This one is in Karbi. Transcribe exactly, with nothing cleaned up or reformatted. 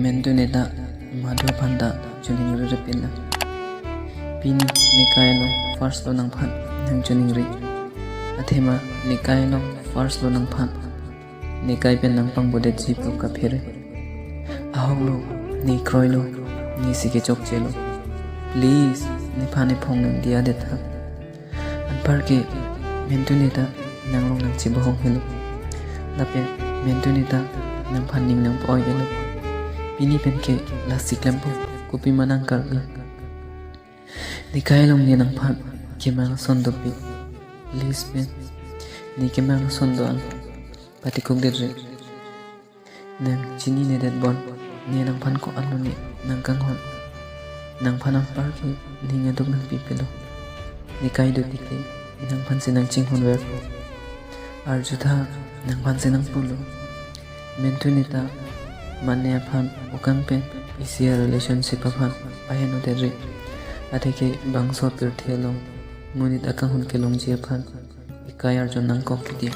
Mentu neta Madhu aphan ta choningri ripin lang. Pini nekai along first lo nangphan nangchoningri. Athema nekai along first lo nangphan. Nekai pen nangpangbodet ji pu kaphere. Ahok lo, ne kroi lo, ne si kechokche lo. Please, nephan ephong nangdiya det ha. Anparke mentu neta nanglong nangchibohong helo. Lapen mentu neta nangphan ning nangpo-oi helo. Pini penke lasi klempo, kopi ma nangkarkli. Nekai along ne nangphan kemang ason dopi. Please pen, ne kemang ason do-an patikuk det re. Nang chininedet bon, ne nangphan ko-an lo ne nangkanghon. Nangphan anparke ning aduk nangpipelo. Nekai do tike, nangphan si nangchinghon verpo. Arjutha, nangphan si nangpulo. Mentu neta mane aphan okang pen isi a-relationship aphan pahenodet re. Atheke bangso pirthe along monit akanghon kelongji aphan ekai arjon nangkok kidi.